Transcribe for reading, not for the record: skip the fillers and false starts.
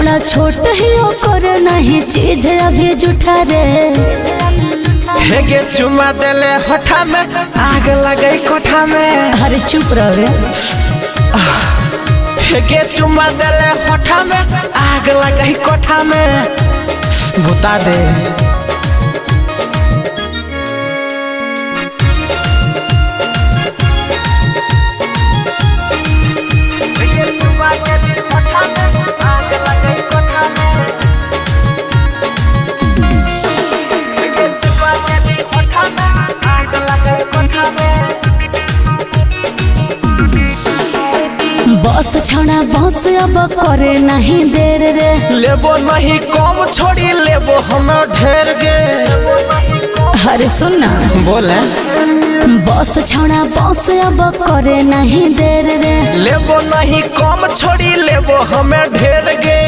छौड़ा छोट ही ओकर नहीं चीज अभी जुठा रे। हेगे चुमा देले होठा में, आग लगे कोठा में। अरे चुप रहो रे। हेगे चुमा देले होठा में, आग लगे कोठा में। बुता दे। बस छौड़ा बस, अब करे नहीं देर रे। लेबो नहीं कम छोड़ी, लेबो हम ढेर गे। अरे सुन ना। बोले। बस छौड़ा बस, अब करे नहीं देर रे। लेबो नहीं कम छोड़ी, लेबो हमें ढेर गे।